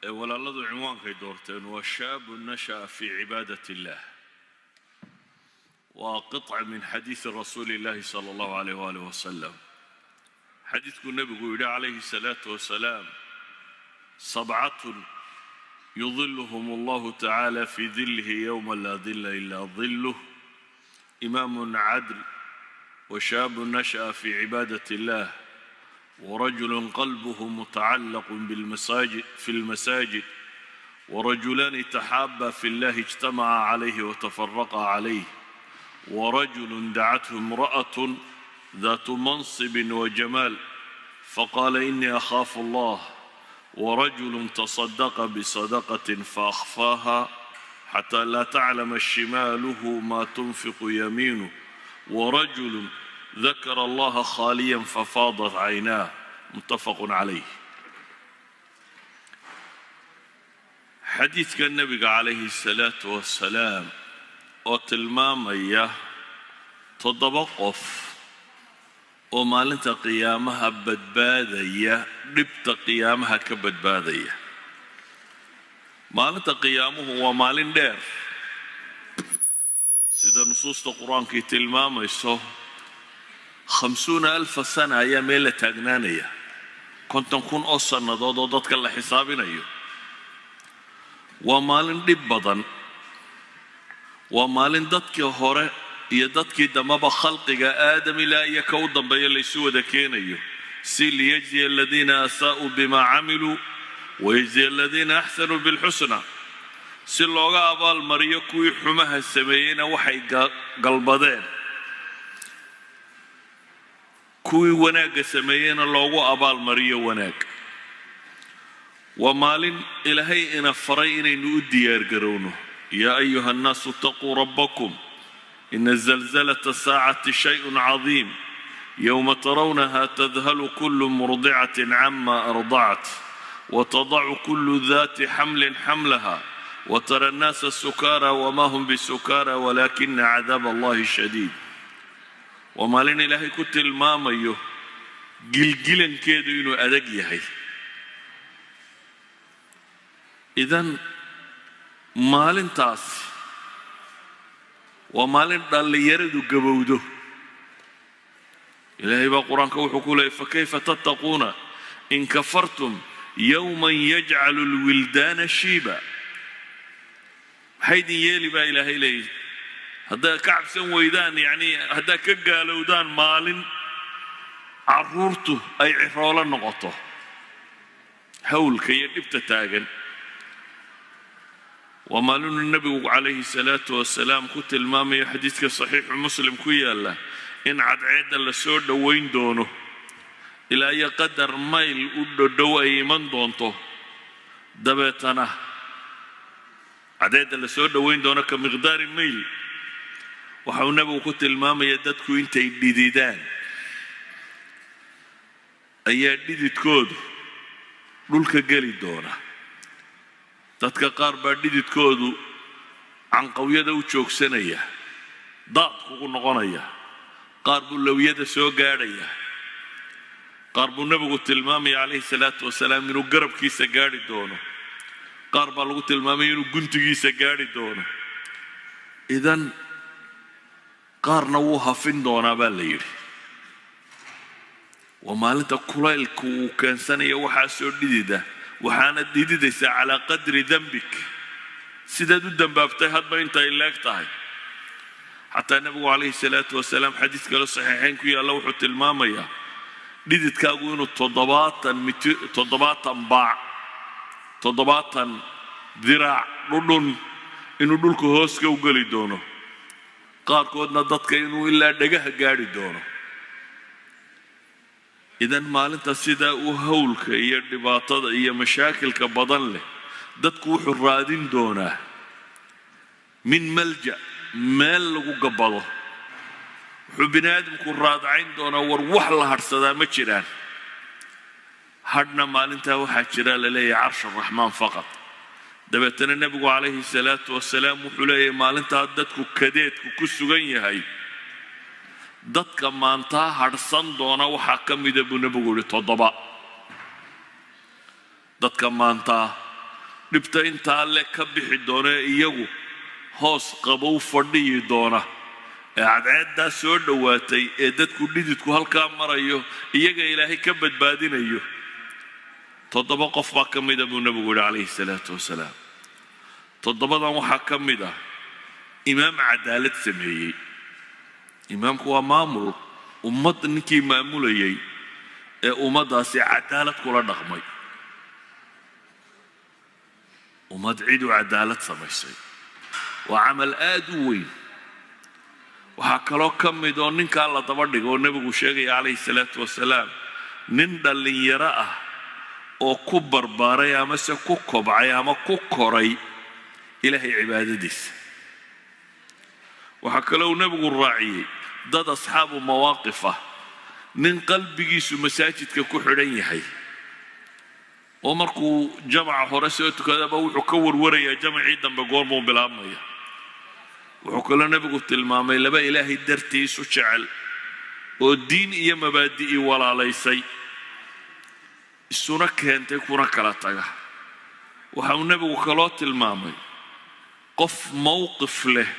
Ee walaaladu cinwaankay doorteen waa شاب نشأ في عبادة الله. Waa قطع من حديث رسول الله صلى الله عليه وآله وسلم. Xadiidkuu nebigu yidhi calayhi الsalaatu wasalaam: سبعة يظلهم الله تعالى في ظله يوم لا ظل إلا ظله، إمام عدل، وشاب نشأ في عبادة الله، ورجل قلبه متعلق بالمساجد في المساجد، ورجلان تحابا في الله اجتمعا عليه وتفرقا عليه، ورجل دعته امرأة ذات منصب وجمال فقال إني أخاف الله، ورجل تصدق بصدقة فأخفاها حتى لا تعلم شماله ما تنفق يمينه، ورجل ذكر الله خاليا ففاضت عيناه. متفق عليه. Xadiidka nebiga calayhi salaatu wasalaam oo tilmaamaya toddoba qof oo maalinta qiyaamaha badbaadaya, dhibta qiyaamaha ka badbaadaya. Maalinta qiyaamuhu waa maalin dheer. Sida nusuusta Qur-aankii tilmaamayso, 50,000 سنة ayaa meel la taagnaanaya, 50,000 oo sannadood oo dadka la xisaabinayo. Waa maalin dhib badan, waa maalin dadkii hore iyo dadkii dambaba, khalqiga Aadam ilaa iyo ka u dambeeya, laysu wada keenayo si ليجزي الذين أساءوا بما عملوا ويجزي الذين أحسنوا بالحسنى, si looga abaalmariyo kuwii xumaha sameeyeyna waxay galbadeen, kuwii wanaagga sameeyeyna loogu abaalmariyo wanaag. Waa maalin Ilaahay ina faray inaynu u diyaargarowno: يا أيها الناس اتقوا ربكم إن زلزلة الساعة شيء عظيم، يوم ترونها تذهل كل مرضعة عما أرضعت وتضع كل ذات حمل حملها وترى الناس سكارى وما هم بسكارى ولكن عذاب الله شديد. Waa maalin Ilaahay ku tilmaamayo gilgilankeedu inuu adag yahay. Idan maalintaasi waa maalin dhallinyaradu gabowdo. Ilaahay baa Qur-aanka wuxuu ku leeyay: فكيف تتقون إن كفرتم يوما يجعل الولدان شيبا. Maxay idin yeeli baa Ilaahay leeyay haddaad ka cabsan weydaan, yacnii haddaad ka gaalowdaan, maalin carruurtu ay ciroolo noqoto, hawlka iyo dhibta taagan. Waa maalinuu nebigu calayhi salaatu wasalaam ku tilmaamayo xadiidka Saxiixu Muslim ku yaalla in cadceedda la soo dhowayn doono ilaa iyo qadar mayl u dhodhow ay iman doonto. Dabeetana cadceedda la soo dhowayn doono كمقدار ميل. Waxa uu nebigu ku tilmaamaya dadku intay dhididaan ayaa dhididkoodu dhulka geli doona. Dadka qaar baa dhididkoodu canqawyada u joogsanaya, daad kugu noqonaya. Qaar buu lowyada soo gaadhaya. Qaar buu nebigu tilmaamaya calayhi salaatu wasalaam inuu garabkiisa gaadhi doono. Qaar baa lagu tilmaamaya inuu guntigiisa gaadhi doono. Idan qaarna wuu hafin doonaa baa la yidhi. Waa maalinta kulaylku uu keensanaya waxaasoo dhidida, waxaana dhididaysaa على قدر ذنبك, sidaad u dembaabtay hadba intay leeg tahay. Xataa nebigu calayhi salaatu wasalaam xadiis kale Saxiixayn ku yaalla wuxuu tilmaamayaa dhididkaagu inuu 70 mitir, 70 baac, 70 diraac, dhudhun inuu dhulka hooska u geli doono. Qaarkoodna dadka inuu ilaa dhagaha gaadhi doono. Idan maalinta sidaa u hawlka iyo dhibaatada iyo mashaakilka badan leh, dadku wuxuu raadin doonaa min ملجأ, meel lagu gabbado. Wuxuu bini aadamku raadcayn doonaa: war wax la hadhsadaa ma jiraan? Hadhna maalintaa waxaa jira la leeyahay عرش الرحمن فقط. Dabeetana nebigu calayhi salaatu wasalaam wuxuu leeyahay maalintaa dadku kadeedku ku sugan yahay, dadka maantaa hadhsan doona waxaa ka mida buu nebigu yihi toddoba. Dadka maantaa Dhibta intaa le ka bixi doona ee iyagu hoos qabow fadhiyi doona ee cadceeddaa soo dhowaatay ee dadku dhididku halkaa marayo, iyaga Ilaahay ka badbaadinayo, toddoba qof baa ka mida buu Nebigu yidhi calayhi salaatu wasalaam. Toddobadan waxaa ka mid ah imaam cadaalad sameeyey. Imaamku waa maamul, ummad ninkii maamulayay ee ummaddaasi cadaalad kula dhaqmay, ummad cid u cadaalad samaysay, waa camal aad u weyn. Waxaa kaloo ka mid oo ninkaa la daba dhigo oo Nebigu sheegaya calayhi salaatu wasalaam nin dhallinyaro ah oo ku barbaaray amase ku kobcay ama ku koray Ilaahay cibaadadiisa. Waxaa kaloo uu Nebigu raaciyey dad asxaabu mawaaqif ah, nin qalbigiisu masaajidka ku xidhan yahay oo markuu jamaca hore soo tukadaba wuxuu ka warwarayaa jamacii dambe goormuu bilaabmaya. Wuxuu kaloo Nebigu tilmaamay laba Ilaahay dartiisu jecel oo diin iyo mabaadi'i walaalaysay, isuna keentay, kuna kala taga. Waxa uu Nebigu kaloo tilmaamay qof mowqif leh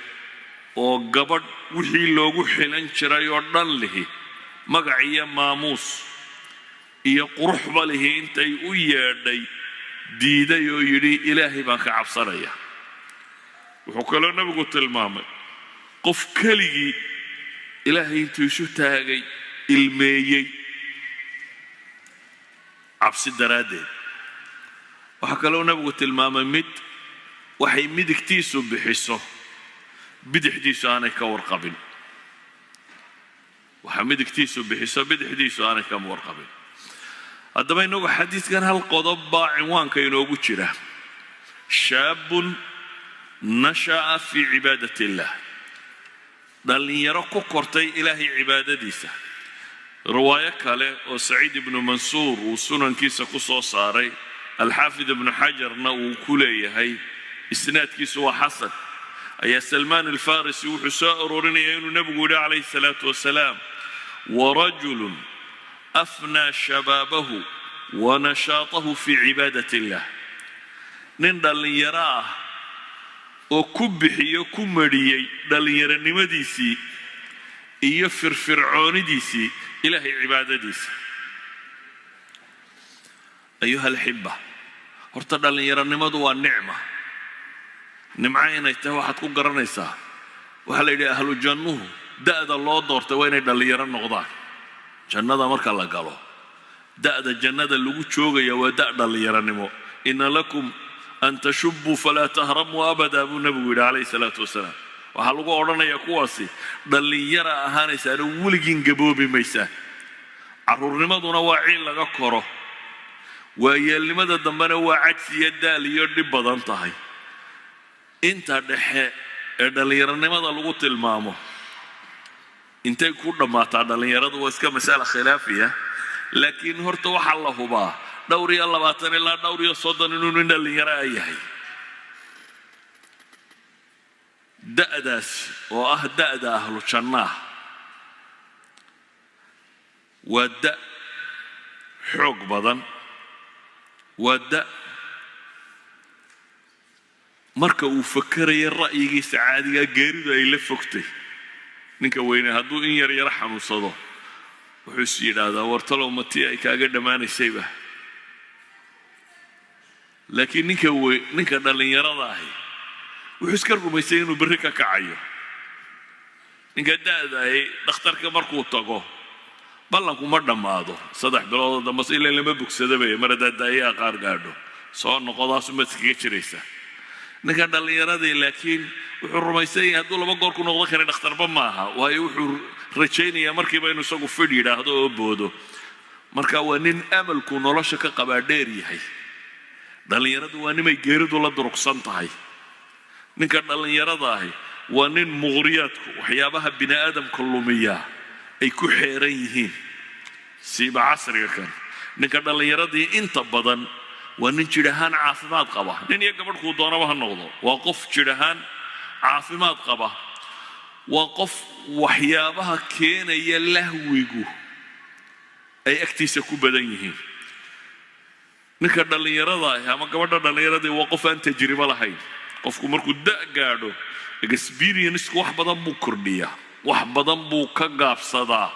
oo gabadh wixii loogu xilan jiray oo dhan lihi, magac iyo maamuus iyo quruxba lihi, intay u yeedhay diiday oo yidhi, "Ilaahay baan ka cabsanaya." Wuxuu kaloo Nebigu tilmaamay qof keligii Ilaahay intuu isu taagay ilmeeyey cabsi daraaddeed. Waxaa kaloo Nebigu tilmaamay mid waxay midigtiisu bixiso bidixdiisu aanay ka warqabin, waxa midigtiisu bixiso bidixdiisu aanay ka warqabin. Haddaba innagu xadiidkan hal qodob baa cinwaanka inoogu jira: shaabun nasha'a fii cibaadat illaah, dhallinyaro ku kortay Ilaahay cibaadadiisa. Riwaayo kale oo Saciid ibnu Mansuur uu sunankiisa ku soo saaray, Alxaafid Ibnu Xajarna uu ku leeyahay isnaadkiisu waa xasan, ayaa Salmaan Alfarisi wuxuu soo aroorinayaa inuu Nebigu yidhi calayhi salaatu wasalaam: warajulun afnaa shabaabahu wa nashaatahu fii cibaadat illah, nin dhallinyaro ah oo ku bixiyo, ku marhiyey dhallinyaronimadiisii iyo firfircoonidiisii Ilaahay cibaadadiisa. Ayuha alaxibba, horta dhallinyaronimadu waa nicma. Nimco inay tahay waxaad ku garanaysaa waxaa la yidhi ahlu jannuhu da'da loo doortay waa inay dhallinyaro noqdaan. Jannada marka la galo, da'da jannada lagu joogaya waa da' dhallinyaronimo. "Ina lakum an tashubbuu falaa tahramuu abada," buu Nebigu yidhi calayhi salaatu wasalaam. Waxaa lagu odhanayaa kuwaasi dhallinyara ahaanaysaano weligiin gaboobi maysaan. Carruurnimaduna waa ciil laga koro, waayeelnimada dambena waa cajsi iyo daal iyo dhib badan tahay. Inta dhexe ee dhallinyaronimada lagu tilmaamo intay ku dhammaataa dhallinyaradu waa iska masala khilaafiya, laakiin horta waxaa la hubaa dhowr iyo 20 ilaa dhowr iyo 30 inuu nin dhallinyaro a yahay. Da'daas oo ah da'da ahlu jannaah waa da' xoog badan, waa da' marka uu fakeraya ra'yigiisa caadigaa geeridu ay la fogtay. Ninka weyne hadduu in yar yaro xanuunsado wuxuu is yidhaahdaa, "Wartalow matii ay kaaga dhammaanaysayba?" Laakiin ninka dhallinyarada ahi wuxuu iska rumaysay inuu berri ka kacayo. Ninka da'da ahi dhakhtarka markuu tago ballanku ma dhammaado 3 biloodoo dambe ilan lama bogsadabaya. Mar haddaad daayaha qaar gaadho, soo noqodaasumaad iskaga jiraysaa. Ninka dhallinyaradii laakiin wuxuu rumaysan yahay hadduu laba goor ku noqdo kara dhakhtarba maaha, waayo wuxuu rajaynayaa markiiba inuu isagu fidh yidhaahdo oo boodo. Marka waa nin amalku nolosha ka qabaa dheer yahay. Dhallinyaradu waa nimay geeridu la durugsan tahay. Ninka dhallinyarada ahi waa nin muqriyaadku, waxyaabaha bini aadamka lumiyaa, ay ku xeeran yihiin, siiba casriga kan. Ninka dhallinyaradii inta badan waa nin jidh ahaan caafimaad qaba, nin iyo gabadh kuu doonaba ha noqdo. Waa qof jidh ahaan caafimaad qaba, waa qof waxyaabaha keenaya lahwigu ay agtiisa ku badan yihiin. Ninka dhallinyarada ah ama gabadha dhallinyaradii waa qof aan tajribo lahayn. Qofku markuu da' gaadho, experienceku wax badan buu kordhiyaa, wax badan buu ka gaabsadaa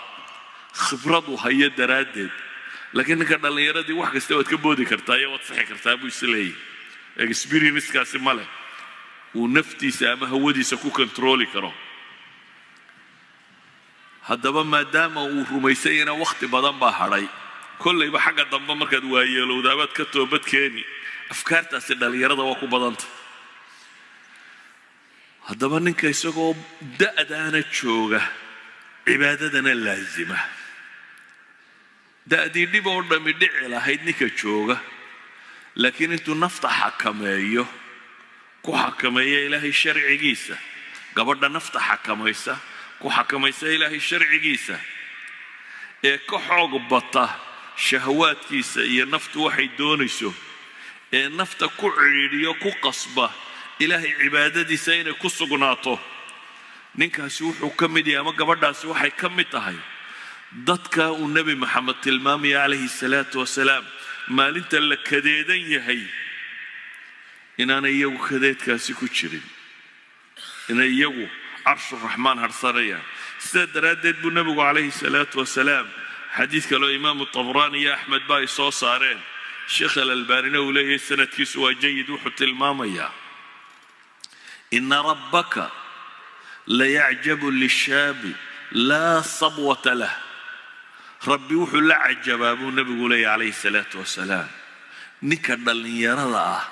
khibradu hayo daraaddeed. Laakiin ninka dhallinyaradii wax kasta waad ka boodi kartaa iyo waad sixi kartaa buu isleeyahy. Experiencekaasi ma leh uu naftiisa ama hawadiisa ku controli karo. Haddaba maadaama uu rumaysanyana wakhti badan baa hadhay, kollayba xagga dambe markaad waayeelowdaabaad ka toobad keeni, afkaartaasi dhallinyarada waa ku badanta. Haddaba ninka isagoo da'daana jooga cibaadadana laasima, da'dii dhib oo dhammi dhici lahayd ninka jooga, laakiin intuu nafta xakameeyo, ku xakameeya Ilaahay sharcigiisa, gabadha nafta xakamaysa, ku xakamaysa Ilaahay sharcigiisa, ee ka xoog bata shahawaadkiisa iyo naftu waxay doonayso, ee nafta ku cidhiidhiyo, ku qasba Ilaahay cibaadadiisa inay ku sugnaato, ninkaasi wuxuu ka mid yahay ama gabadhaasi waxay ka mid tahay dadka uu Nebi Maxamed tilmaamaya calayhi salaatu wasalaam, maalinta la kadeedan yahay inaanay iyagu kadeedkaasi ku jirin, inay iyagu carshuraxmaan harsanayaan. Sidaa daraaddeed buu nebigu calayhi salaatu wasalaam xadiid kaloo Imaamu Tabraani iyo Axmed ba ay soo saareen, Sheekh Alalbaanina uu leeyahay sanadkiisu waa jayid, wuxuu tilmaamayaa: "Ina rabbaka layacjabu lishaabi laa sabwata lah." Rabbi wuxuu la cajabaa buu nebigu leeyahy calayhi salaatu wasalaam ninka dhallinyarada ah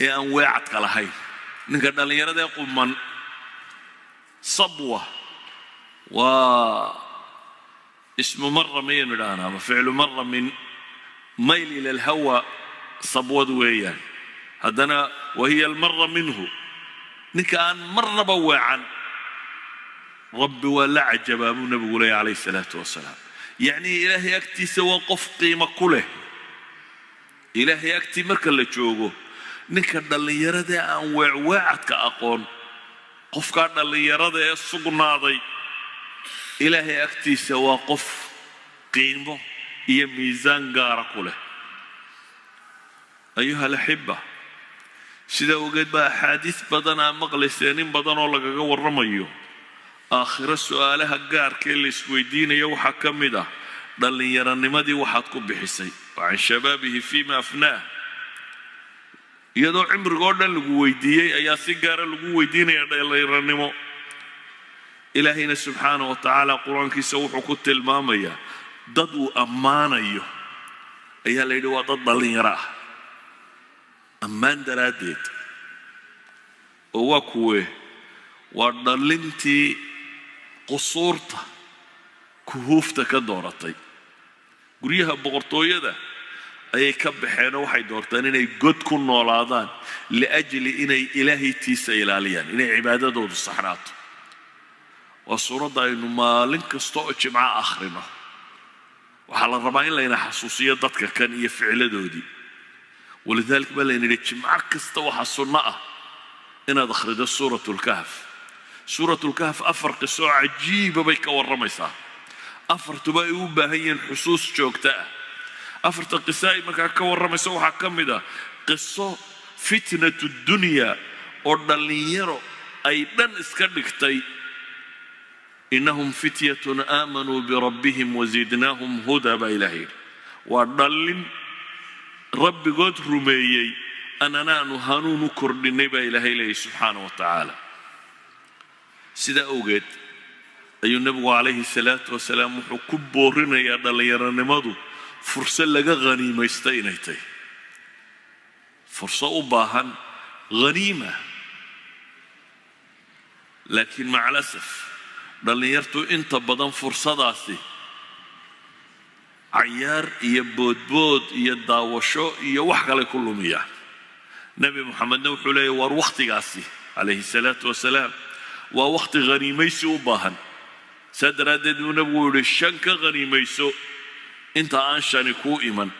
ee aan weecadka lahayn, ninka dhallinyarada ee quman. Sabwa waa ismu mara mayaynu idhahnaa ama ficlu mara min mayl ila alhawa, sabwad weeyaan. Haddana wa hiya almara minhu, ninka aan marnaba weecan Rabbi waa la cajabaa buu nebigu leeyahy calayhi salaatu wasalaam. Yacnii Ilaahay agtiisa waa qof qiimo ku leh. Ilaahay agtii marka la joogo, ninka dhallinyarada aan weecweecadka aqoon, qofkaa dhallinyarada ee sugnaaday, Ilaahay agtiisa waa qof qiimo iyo miisaan gaara ku leh. Ayuha alaxiba, sidaa ogeed baa axaadiis badan aa maqlayseen in badan oo lagaga warramayo aakhiro. Su'aalaha gaarka ee la isweydiinayo waxaa ka mid ah dhallinyaranimadii waxaad ku bixisay, wa can shabaabihi fiima afnaah. Iyadoo cimrigoo dhan lagu weydiiyey ayaa si gaara lagu weydiinaya dhallinyaranimo. Ilaahayna subxaana wa tacaala Qur-aankiisa wuxuu ku tilmaamayaa dad uu ammaanayo ayaa la yidhi waa dad dhallinyaro ah, ammaan daraaddeed. Oo waa kuwe? Waa dhallintii qusuurta kuhuufta ka dooratay. Guryaha boqortooyada ayay ka baxeenoo waxay doorteen inay god ku noolaadaan liajli inay Ilaahay tiisa ilaaliyaan, inay cibaadadoodu saxnaato. Waa suuradda aynu maalin kasta oo Jimco akhrino. Waxaa la rabaa in layna xasuusiyo dadka kan iyo ficiladoodii. Walidalik baa layna yidhi jimco kasta waxaa sunno ah inaad akhrido Suurat Lkahf. Suurat Lkahf afar qisoo cajiiba bay ka warramaysaa, afartuba ay u baahan yihiin xusuus joogta ah. Afarta qiso ay markaa ka warramaysa waxaa ka mid ah qiso fitnatu dunya oo dhallinyaro ay dhan iska dhigtay, "Inahum fityatun aamanuu birabbihim wazidnaahum huda" baa Ilaah yidhi. Waa dhallin Rabbigood rumeeyey, annanaanu hanuun u kordhinnay baa Ilaahay leeyahy subxaana wa tacaala. Sidaa awgeed ayuu nebigu calayhi salaatu wasalaam wuxuu ku boorinayaa dhallinyaronimadu furso laga haniimaysta inay tahy, furso u baahan haniima. Laakiin maca alasaf dhallinyartu inta badan fursadaasi cayaar iyo boodbood iyo daawasho iyo wax kale ku lumiyaan. Nebi Moxamedna wuxuu leeyahy waar wakhtigaasi calayhi salaatu wasalaam waa wakhti haniimaysi u baahan. Saa daraaddeed buu nebigu yidhi: "Shan ka haniimayso inta aan shani kuu iman."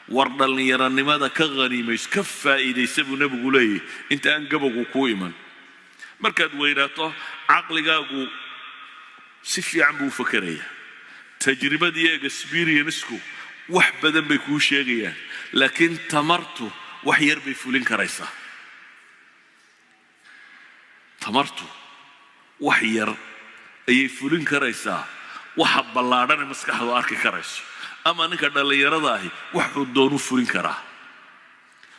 War dhallinyaranimada ka haniimayso, ka faa'iidaysa buu nebigu leeyahy, inta aan gabogu kuu iman. Markaad weynaato caqligaagu si fiican buu u fakerayaa, tajribadiiyo experienceku wax badan bay kuu sheegayaan. Laakiin tamartu wax yar bay fulin karaysaa. Tamartu wax yar ayay fulin karaysaa. Waxa ballaadhane maskaxdu arki karayso ama ninka dhallinyarada ahi waxuu doonu fulin karaa.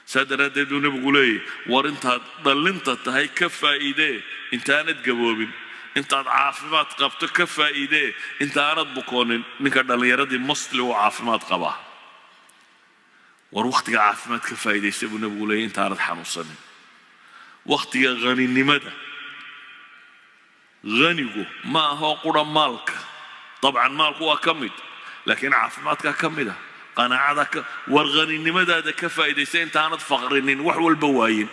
Saa daraaddeed buu Nebigu leeyahy: war intaad dhallinta tahay ka faa'iidee intaanad gaboobin, intaad caafimaad qabto ka faa'iidee intaanad bukoonin. Ninka dhallinyaradii mostly uu caafimaad qabaa. War wakhtiga caafimaad ka faa'iidaysa, buu Nebigu leeyahy, intaanad xanuunsanin. Wakhtiga haninimada, hanigu ma ahoo qura maalka, dabcan maalku waa ka mid, laakiin caafimaadkaa ka mid ah, qanaacada ka. War haninimadaada ka faa'iidaysa intaanad faqrinin, wax walba waayin.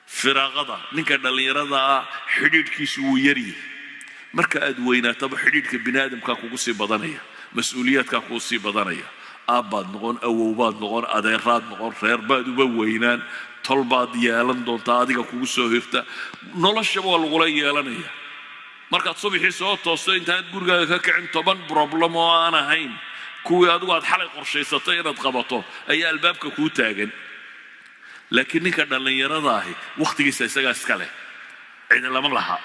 Firaaqada ninka dhallinyarada ah xidhiidhkiisu wuu yaryihi. Marka aad weynaataba xidhiidhka bini aadamkaa kugu sii badanaya, mas-uuliyaadkaa kugu sii badanaya. Aabbaad noqon, awowbaad noqon, adeeraad noqon, reerbaad uba weynaan, tolbaad yeelan doontaa adiga kugu soo hirta. Noloshaba waa lagula yeelanaya. Markaad subaxii soo toosto, intaanad gurigaaga ka kicin, 10 problem oo aan ahayn kuwii adigu aad xalay qorshaysatay inaad qabato ayaa albaabka kuu taagan. Laakiin ninka dhallinyarada ahi wakhtigiisa isagaa iska leh, cidi lama laha.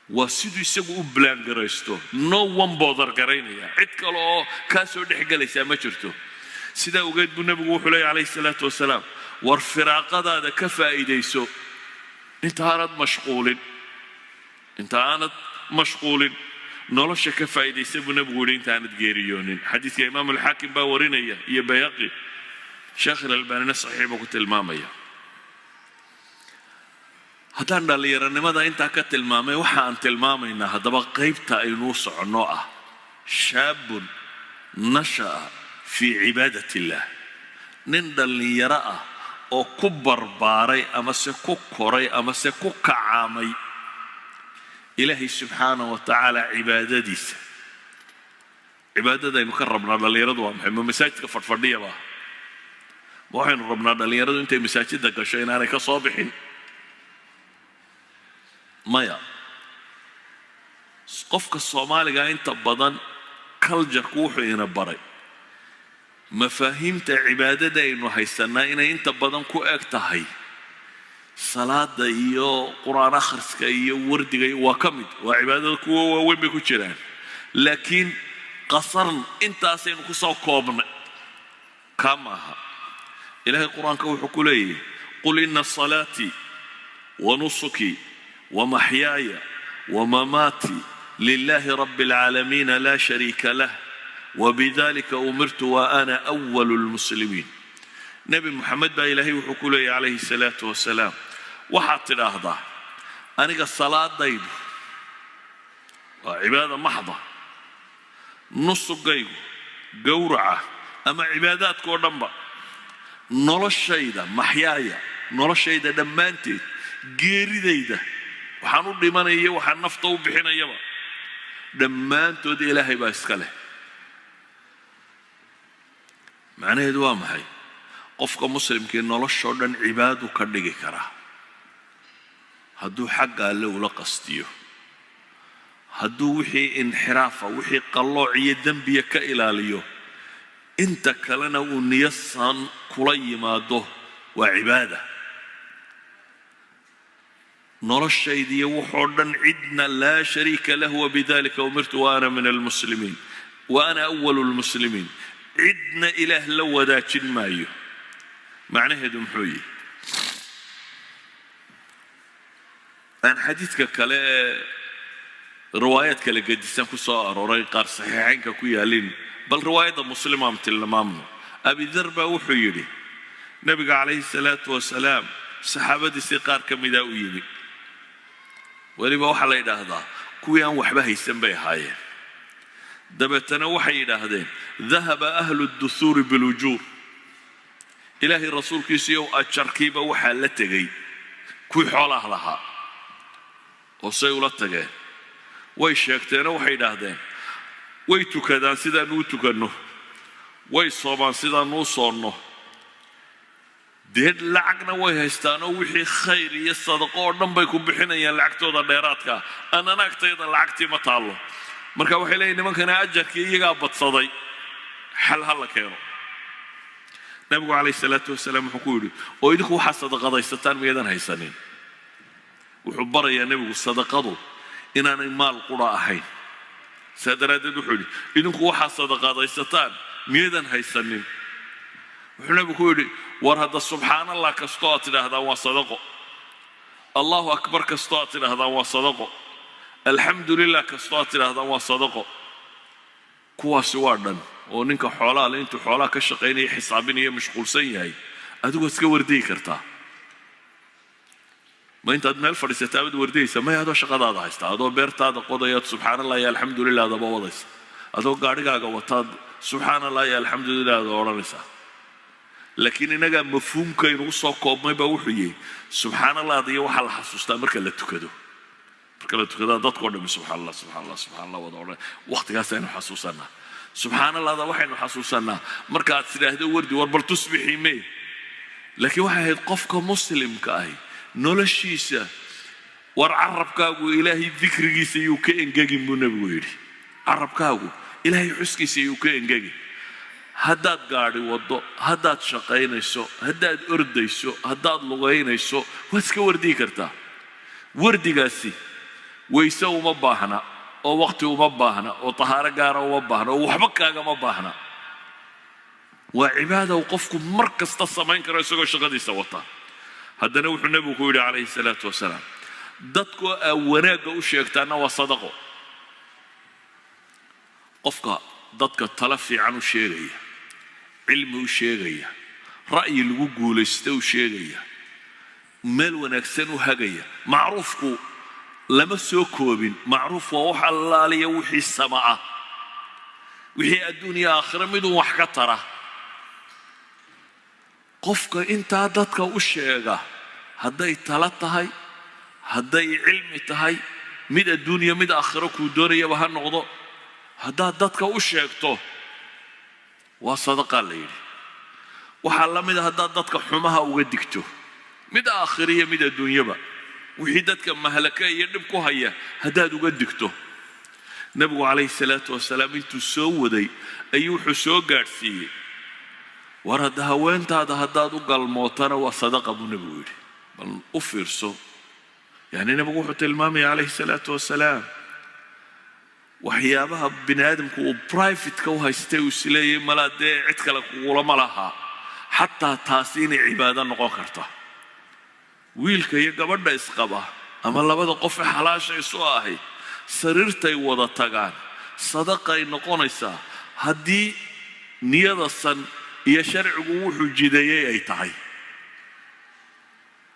Waa siduu isagu u plan garaysto. No one bother garaynaya, cid kale oo kaa soo dhex gelaysaa ma jirto. Sidaa ogeed buu Nebigu wuxuu leeyay, calayhi salaatu wasalaam: war firaaqadaada ka faa'iidayso intaanad mashquulin, inta aanad mashquulin. Nolosha ka faa'iidaysa, buu Nebigu yidhi, intaanad geeriyoonin. Xadiiska Imaam Alxaakim baa warinaya iyo Bayhaqi, Sheekh Ilalbaanina saxiix buu ku tilmaamaya. Haddaan dhallinyaronimada intaa ka tilmaamay, waxa aan tilmaamaynaa haddaba qaybta aynuu soconno ah شاب نشأ في عبادة الله, nin dhallinyaro ah oo ku barbaaray amase ku koray amase ku kacaamay Ilaahay subxaana wa tacaala cibaadadiisa. Cibaadadaynu ka rabnaa dhallinyaradu waa maxay? Ma masaajidka fadhfadhiyaba? Ma waxaynu rabnaa dhallinyaradu intay masaajidda gasho inaanay ka soo bixin? Maya. Qofka Soomaaliga inta badan culture-ku wuxuu ina baray mafaahiimta cibaadada aynu haysannaa inay inta badan ku eg tahay salaada iyo Qur-aan akhriska iyo wardiga. Waa ka mid, waa cibaadada kuwa waaweyn bay ku jiraan, laakiin qasaran intaasaynu ku soo koobnay. Kaa maaha. Ilaahay Qur-aanka wuxuu ku leeyahy: قل إن صلاتي ونسكي ومحياي ومماتي لله رب العالمين لا شريك له وبذلك أمرت وأنا أول المسلمين. Nebi Moxamed baa Ilaahay wuxuu ku leeyahy, calayhi salaatu wasalaam: waxaad tidhaahdaa, aniga salaadaydu waa cibaada maxda, nusugaygu, gowraca ama cibaadaadka oo dhanba, noloshayda, محياي, noloshayda dhammaanteed, geeridayda, waxaan u dhimanaya, waxaan nafta u bixinayaba, dhammaantood Ilaahay baa iska leh. Macnaheedu waa maxay? Qofka muslimkii noloshoo dhan cibaadu ka dhigi karaa hadduu xagga Alle ula qastiyo, hadduu wixii inxiraafa, wixii qallooc iyo dembiya ka ilaaliyo, inta kalena uu niyasan kula yimaado, waa cibaada. Noloshaydiiyo waxoo dhan cidna لا شريك له وبذلك أمرت وأنا من المسلمين وأنا أول المسلمين. Cidna Ilaah la wadaajin maayo. Macnaheedu muxuu yihi? Aan xadiidka kale ee riwaayaad kala gedisan ku soo arooray, qaar saxiixaynka ku yaalin, bal riwaayadda Muslim aan tilmaamno. Abidar baa wuxuu yidhi Nebiga calayhi salaatu wasalaam saxaabadiisii qaar ka mida u yimi. Weliba waxaa la yidhaahdaa kuwii aan waxba haysan bay ahaayeen. Dabeetana waxay yidhaahdeen: ذهب أهل الدثور بالأجور. Ilaahay rasuulkiisiiyow, ajarkiiba waxaa la tegey kuwii xoolaha lahaa. Oo say ula tageen? Way sheegteenoo waxay yidhaahdeen: way tukadaan sidaannu u tukanno, way soomaan sidaannu u soonno, dee lacagna way haystaanoo wixii khayr iyo sadaqo oo dhan bay ku bixinayaan lacagtooda dheeraadkaa. Annana agtayda lacagtii ma taallo. Marka waxay leeyihin nimankana ajarkii iyagaa badsaday, xal ha la keeno. Nabigu calayhi salaatu wasalaam wuxuu ku yidhi, oo idinku waxaa sadaqadaysataan miyadan haysanin? Wuxuu barayaa nebigu sadaqadu inaanay maal qura ahayn. Saa daraaddeed wuxuu yidhi, idinku waxaa sadaqadaysataan miyadan haysanin? Wuxuu nebigu ku yidhi, war hadda subxaan Allah kastoo aad tidhaahdaan waa sadaqo, Allahu akbar kastoo aad tidhaahdaan waa sadaqo, alxamdu lilah kastoo aad tidhaahdaan waa sadaqo. Kuwaasi waa dhan oo ninka xoolaha le intuu xoolaha ka shaqaynaya, xisaabinaya, mashquulsan yahay, adigu iska wardiyi kartaa. Ma intaad meel fadhiisataa baad wardiyaysa? May, adoo shaqadaada haysta, adoo beertaada qodayaad subxaan Allah iyo alxamdu lilah daba wadaysa, adoo gaadhigaaga wataad subxaan Allah iyo alxamdu lilah da odhanaysaa. Laakiin innagaa mafhuumka inugu soo koobmay baa wuxuu yahay subxaan allahda iyo waxaa la xasuustaa marka la tukado. Marka la tukadaa dadkao dhami subxaan Allah, subxaan Allah, subxaan Allah wada odhan, waqtigaasaynu xasuusanaa subxaan allahda. Waxaynu xasuusanaa markaad tidhaahdo wardi, war bal tusbixii mee. Laakiin waxay ahayd qofka muslimka ahi noloshiisa, war carabkaagu Ilaahay dikrigiisa yuu ka engegin buu nebigu yidhi. Carabkaagu Ilaahay xuskiisa yuu ka engegin. Haddaad gaadhi waddo, haddaad shaqaynayso, haddaad ordayso, haddaad lugaynayso, waad iska wardiyi kartaa. Wardigaasi wayse uma baahna, oo waqti uma baahna, oo tahaaro gaara uma baahna, oo waxba kaagama baahna. Waa cibaada uu qofku mar kasta samayn karo isagoo shaqadiisa wata. Haddana wuxuu nebigu ku yidhi calayhi salaatu wasalaam, dadkoo aa wanaagga u sheegtaana waa sadaqo. Qofka dadka talo fiican u sheegaya, cilmi u sheegaya, ra'yi lagu guulaysta u sheegaya, meel wanaagsan u hagaya. Macruufku lama soo koobin. Macruuf waa wax allaaliya wixii sama ah, wixii adduun iyo aakhiro midun wax ka tara. Qofka intaa dadka u sheega, hadday talo tahay, hadday cilmi tahay, mid adduuniya mid aakhiro kuu doonayaba ha noqdo, haddaad dadka u sheegto waa sadaqaa la yidhi. Waxaa la mida haddaad dadka xumaha uga digto, mid aakhiriya mid adduunyaba, wixii dadka mahlaka iyo dhib ku haya haddaad uga digto. Nebigu calayhi salaatu wasalaam intuu soo waday ayuu wuxuu soo gaadhsiiyey, war hadda haweentaada haddaad u galmootana waa sadaqa buu nebigu yidhi. Bal u fiirso, yacni nebigu wuxuu tilmaamaya calayhi salaatu wasalaam waxyaabaha bini aadamku uu private-ka u haystay, uu isleeyay malaa dee cid kale kugulama laha, xataa taasi inay cibaado noqon karta. Wiilka iyo gabadha isqaba ama labada qof ee xalaasha isu ahi sariirtay wada tagaan sadaqay noqonaysaa, haddii niyada san iyo sharcigu wuxuu jideeyey ay tahay,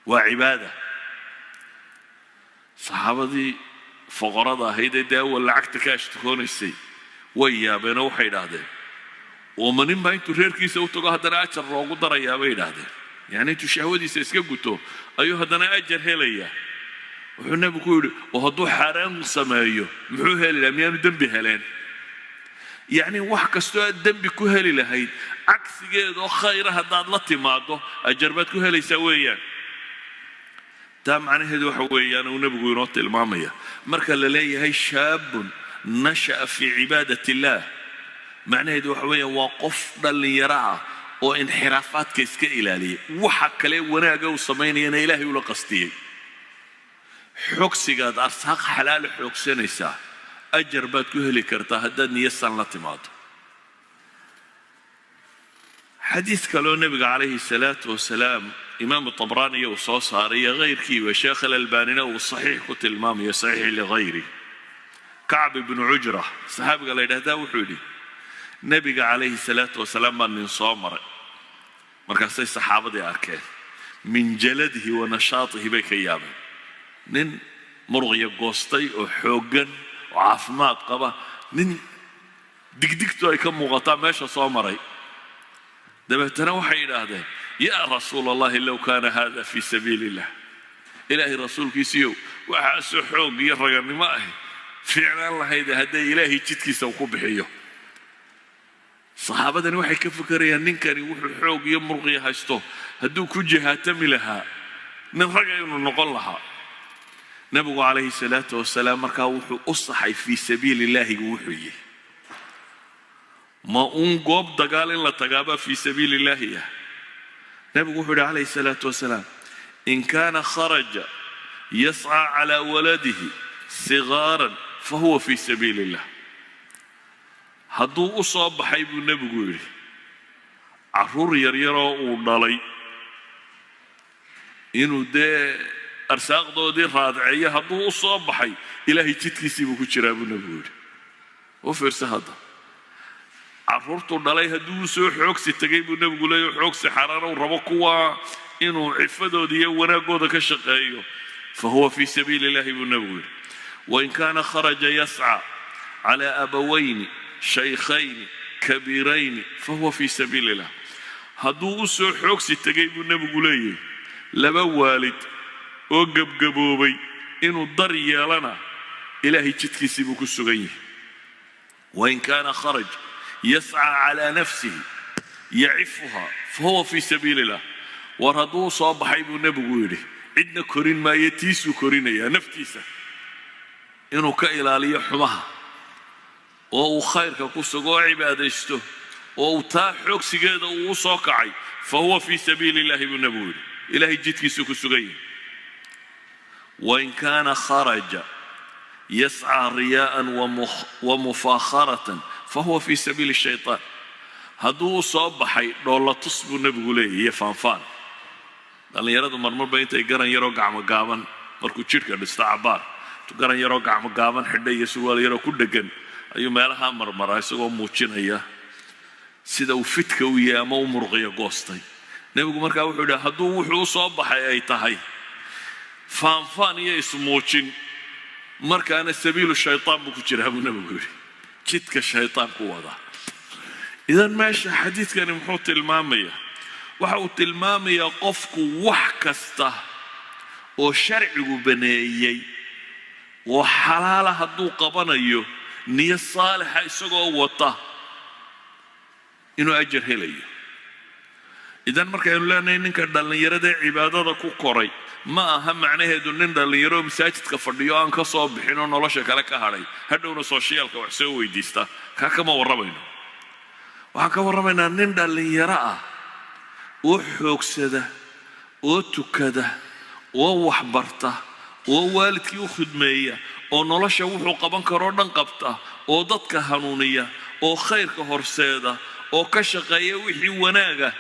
waa cibaada. Saxaabadii foqorada ahayd ee dee awal lacagta ka ashtakoonaysay way yaabeenoo waxay idhaahdeen, ooma nin baa intuu reerkiisa u tago haddana ajar loogu darayaa? Bay idhaahdeen. Yacni intuu shahwadiisa iska guto ayuu haddana ajar helayaa. Wuxuu nebigu ku yidhi, oo hadduu xaaraan sameeyo muxuu heli lahaa? Miyaanu dembi heleen? Yacni wax kastoo aad dembi ku heli lahayd cagsigeedoo khayra haddaad la timaado, ajar baad ku helaysaa weeyaan. Taa macnaheedu waxa weeyaan uu nebigu inoo tilmaamaya marka la leeyahay shaabun nasha'a fii cibaadat illaah, macnaheedu waxa weeyaan waa qof dhallinyaro ah oo inxiraafaadka iska ilaaliyay, waxa kale wanaaga uu samaynayana Ilaahay ula qastiyey. Xogsigaad arsaaq xalaala xoogsanaysaa ajar baad ku heli kartaa haddaad niyasan la timaado. Xadiis kaloo nebiga calayhi salaatu wasalaam imaamu Tabraaniya uu soo saaray iyo hayrkiiba, Sheekh Alalbaanina uu saxiix ku tilmaamayo, saxiix ligayri, Kacb ibnu Cujra saxaabiga la yidhahdaa wuxuu yidhi, nebiga calayhi salaatu wasalaam baa nin soo maray. Markaasay saxaabadii arkeen, min jaladihi wa nashaatihi bay ka yaabeen, nin muruqya goostay oo xooggan oo caafimaad qaba, nin digdigtu ay ka muuqataa meesha soo maray. Dabeetana waxay yidhaahdeen, yaa rasuul Allahi, low kaana hada fii sabiili illah, Ilaahay rasuulkiisiiyow, waxaasoo xoog iyo raganimo ahi fiicnaan lahayde hadday Ilaahay jidkiisa uu ku bixiyo. Saxaabadani waxay ka fikerayaan ninkani wuxuu xoog iyo muruqya haysto hadduu ku jihaatami lahaa, nin raga inuu noqon lahaa. Nebigu calayhi salaatu wasalaam markaa wuxuu u saxay fii sabiili illaahigu wuxuu yihi, ma uun goob dagaal in la tagaabaa fii sabiili illaahi ah? Nebigu wuxuu yidhi calayhi salaatu wasalaam: "In kaana kharaja yascaa calaa waladihi sigaaran fahuwa fii sabiili illah." Hadduu u soo baxay, buu nebigu yidhi, carruur yaryaroo uu dhalay inuu dee arsaaqdoodii raadceeyo, hadduu u soo baxay, Ilaahay jidkiisii buu ku jiraa, buu nebigu yidhi. U fiirsa hadda, carruurtuu dhalay hadduu u soo xoogsi tegay, buu nebigu leeya, xoogsi xaaraana uu rabo kuwa inuu cifadooda iyo wanaaggooda ka shaqeeyo, fa huwa fii sabiili illahi, buu nebigu yidhi. Wain kaana kharaja yascى calى abawayni shaykhayni kabiirayni fahuwa fii sabiili illah. Hadduu u soo xoogsi tegay, buu nebigu leeyahay, laba waalid oo gebgaboobay inuu dar yeelana, Ilaahay jidkiisii buu ku sugan yahay. Wain kaana kharaj yascى calى nafsihi yacifuha fahuwa fii sabiili illah. War hadduu soo baxay, buu nebigu yidhi, cidna korin maayo, tiisuu korinayaa, naftiisa inuu ka ilaaliyo xumaha oo uu khayrka ku sugo oo cibaadaysto oo uu taa xoogsigeeda uu u soo kacay, fa huwa fii sabiili illahi, buu nebigu yidhi, Ilahay jidkiisuu ku sugan yahay. Wain kaana kharaja yascىa riyaa'an wa mufaakharatan fahuwa fii sabiili shayطaan. Hadduu u soo baxay dhoolatus, buu nebigu leeyahy, iyo faanfaan, dhallinyaradu marmarba intay garan yaroo gacmo gaaban, markuu jidhka dhisto cabbaar, garan yaroo gacmo gaaban xidha iyo surwaal yaroo ku dheggan ayuu meelaha marmaraa, isagoo muujinaya sida uu fidka u yahay ama u muruqyo goostay. Nebigu markaa wuxuu yidhi, hadduu wuxuu u soo baxay ay tahay faanfaan iyo ismuujin, markaana sabiilu shaytaan buu ku jiraa, buu nebigu yidhi, jidka shaytaan ku wadaa. Idan meesha xadiidkani muxuu tilmaamayaa? Waxa uu tilmaamayaa qofku wax kasta oo sharcigu baneeyey oo xalaala hadduu qabanayo, niyo saalixa isagoo wata, inuu ajar helayo. Idan markaynu leenahay ninka dhallinyarada ee cibaadada ku koray, ma aha macnaheedu nin dhallinyaro masaajidka fadhiyo, aan ka soo bixin oo nolosha kale ka hadhay, hadhowna socialka wax soo weydiista. Kaa kama warramayno. Waxaan ka warramaynaa nin dhallinyaro ah oo xoogsada oo tukada oo waxbarta oo waalidkii u khidmeeya oo nolosha wuxuu qaban karoo dhan qabta oo dadka hanuuniya oo khayrka horseeda oo ka shaqeeya wixii wanaaga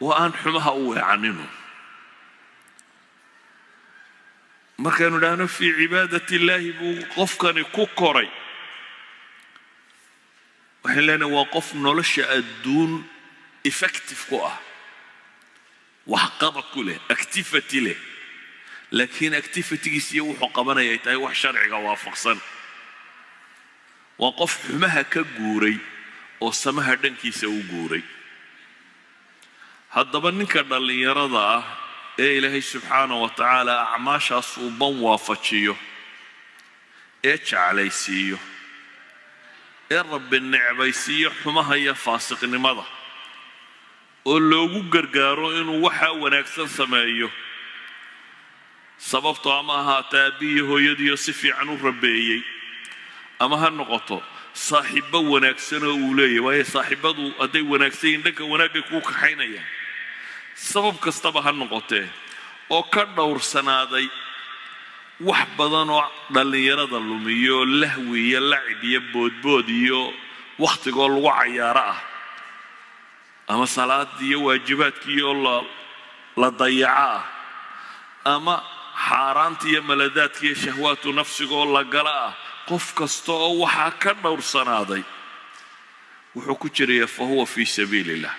oo aan xumaha u weecaninu. Markaynu idhaahno fii cibaadat illaahi buu qofkani ku koray, waxaynu leenahay waa qof nolosha adduun effective ku ah, waxqabad ku leh, activity leh, laakiin activitygiis iyo wuxuu qabanaya ay tahay wax sharciga waafaqsan. Waa qof xumaha ka guuray oo samaha dhankiisa u guuray. Haddaba ninka dhallinyarada ah ee Ilaahay subxaana wa tacaala acmaashaas uu ban waafajiyo ee jeclaysiiyo ee Rabbi necbaysiiyo xumaha iyo faasiqnimada oo loogu gargaaro inuu waxaa wanaagsan sameeyo, sababtoo ama ahaata aabbihiyo hooyadiiyo si fiican u rabeeyey, ama ha noqoto saaxiibbo wanaagsanoo uu leeyahy, waayo saaxiibbadu hadday wanaagsan yihin dhanka wanaaggay kuu kaxaynayaan, sabab kastaba ha noqotee, oo ka dhowrsanaaday wax badan oo dhallinyarada lumiyo, lahwi iyo lacib iyo boodbood iyo wakhtigoo lagu cayaaro ah, ama salaadii iyo waajibaadkiioo la dayaco ah, ama xaaraanta iyo maladaadka iyo shahwaatu nafsigaoo la gala ah, qof kasta oo waxaa ka dhowrsanaaday wuxuu ku jiraya fa huwa fii sabiili illah.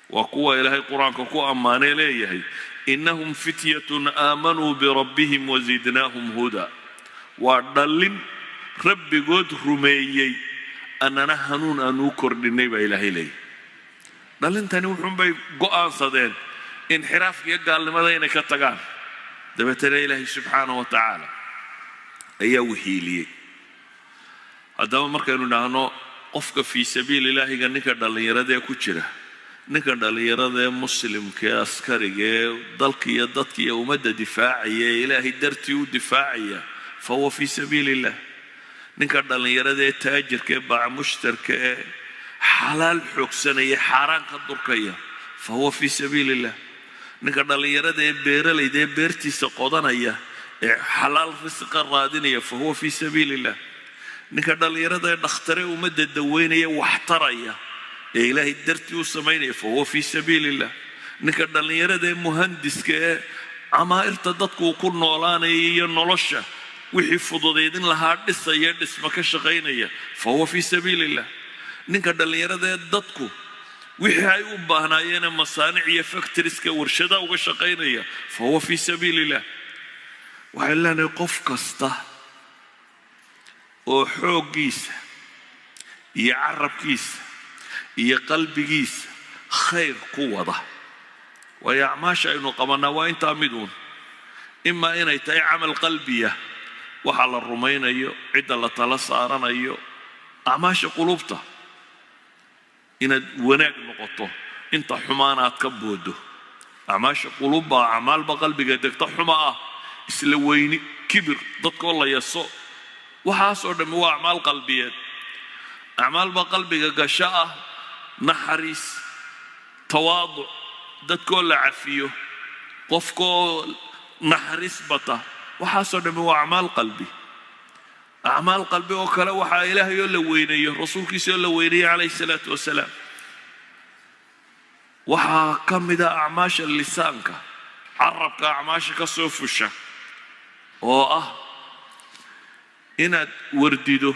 Waa kuwa Ilaahay Qur-aanka ku ammaanay leeyahay: "Innahum fityatun aamanuu birabbihim wazidnaahum hudaa." Waa dhallin Rabbigood rumeeyey, annana hanuun aanuu kordhinnay, baa Ilaahay leeyahay. Dhallintani wuxuunbay go'aansadeen inxiraafka iyo gaalnimada inay ka tagaan, dabeetana Ilaahay subxaana wa tacaala ayaa wihiiliyey. Haddaba markaynu idhaahno qofka fii sabiili illaahiga, ninka dhallinyarada ee ku jira, ninka dhallinyarada ee muslimka ee askariga ee dalka iyo dadka iyo ummadda difaacaya ee Ilaahay dartii u difaacaya, fa huwa fii sabiili illah. Ninka dhallinyarada ee taajirka ee baac mushtarka ee xalaal xoogsanaya, xaaraan ka durkaya, Fa huwa fii sabiili illah. Ninka dhallinyarada ee beeralayda ee beertiisa qodanaya ee xalaal risqa raadinaya, fa huwa fii sabiili illah. Ninka dhallinyarada ee dhakhtare ummadda daweynaya, wax taraya, ee Ilaahay dartii u samaynaya, fa huwa fii sabiili illah. Ninka dhallinyarada ee muhandiska ee camaa'irta dadku uu ku noolaanaya iyo nolosha wixii fududaydin lahaa dhisaya, dhisma ka shaqaynaya, fa huwa fii sabiili illah. Ninka dhallinyarada ee dadku wixii ay u baahnaayeenee masaanic iyo factorieska, warshadaha uga shaqaynaya, fa huwa fii sabiili illah. Waxay leenahay, qof kasta oo xooggiisa iyo carabkiisa iyo qalbigiisa khayr ku wada, waayo acmaasha aynu qabannaa waa intaa mid uun: imaa inay tahay camal qalbiya, waxa la rumaynayo, cidda la tala saaranayo, acmaasha quluubta, inaad wanaag noqoto, inta xumaana aad ka boodo. Acmaasha quluub baa acmaalba qalbiga degta xuma ah, isla weyni, kibir, dadkoo la yaso, waxaasoo dhammi waa acmaal qalbiyeed. Acmaalba qalbiga gasho ah naxariis, tawaaduc, dadkoo la cafiyo, qofkoo naxariis bata, waxaasoo dhammi waa acmaal qalbi. Acmaal qalbi oo kale waxaa Ilaahay oo la weyneeyo, Rasuulkiisa oo la weyneeyo calayhi salaatu wasalaam. Waxaa ka mida acmaasha lisaanka, carabka, acmaasha ka soo fusha oo ah inaad wardido,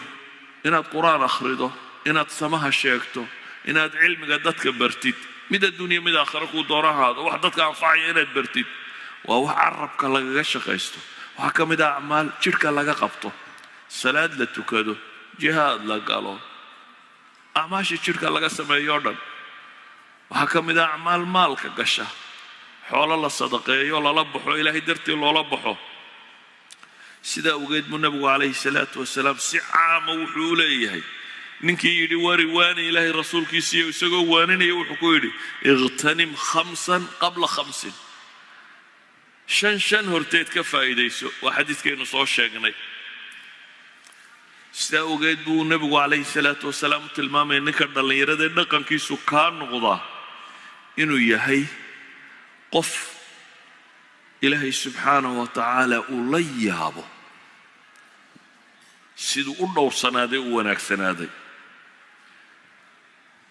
inaad Qur-aan akhrido, inaad samaha sheegto, inaad cilmiga dadka bartid, mid adduunya mid aakhira kuu doona ahaado, wax dadka anfacaya inaad bartid, waa wax carabka lagaga shaqaysto. Waxaa ka mid ah acmaal jidhka laga qabto, salaad la tukado, jihaad la galo, acmaasha jidhka laga sameeyo o dhan. Waxaa ka mid ah acmaal maalka gasha, xoolo la sadaqeeyo, lala baxo, Ilaahay dartii loola baxo. Sidaa ogeed buu Nabigu calayhi salaatu wasalaam si caama wuxuu u leeyahay ninkii yidhi wari waani Ilaahay Rasuulkiisiiyo, isagoo waaninaya wuxuu ku yidhi: "Iqtanim khamsan qabla khamsin", shan shan horteed ka faa'iidayso. Waa xadiidkaynu soo sheegnay. Sidaa ogeed buu Nebigu calayhi salaatu wasalaam u tilmaamaya ninka dhallinyarada dhaqankiisu kaa noqdaa inuu yahay qof Ilaahay subxaanahu wa tacaala uu la yaabo siduu u dhowrsanaaday, u wanaagsanaaday.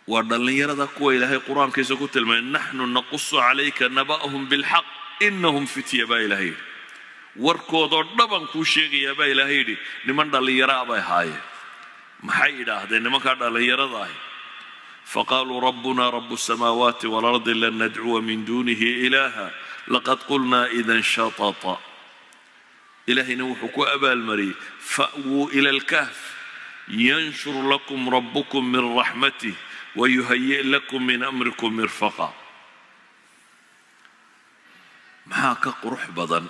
Waa dhallinyarada kuwa Ilaahay Qur-aankiisa ku tilmaamay: "Naxnu naqusu calayka naba'ahum bilxaq innahum fitya" baa Ilahay yidhi. Warkoodoo dhaban kuu sheegayaa baa Ilaahay yidhi. Niman dhallinyaraa bay ahaayeen. Maxay idhaahdeen nimankaa dhallinyarada ahi? Faqaaluu: "Rabbuna rabu الsamaawaati waalardi, lan nadcuwa min dunihi ilaaha, laqad qulnaa idan shatata." Ilaahayna wuxuu ku abaalmariyey: "Fa'wuu ila alkahf yanshur lakum rabbukum min raxmatih wayuhayi' lakum min amrikum mirfaqa." Maxaa ka qurux badan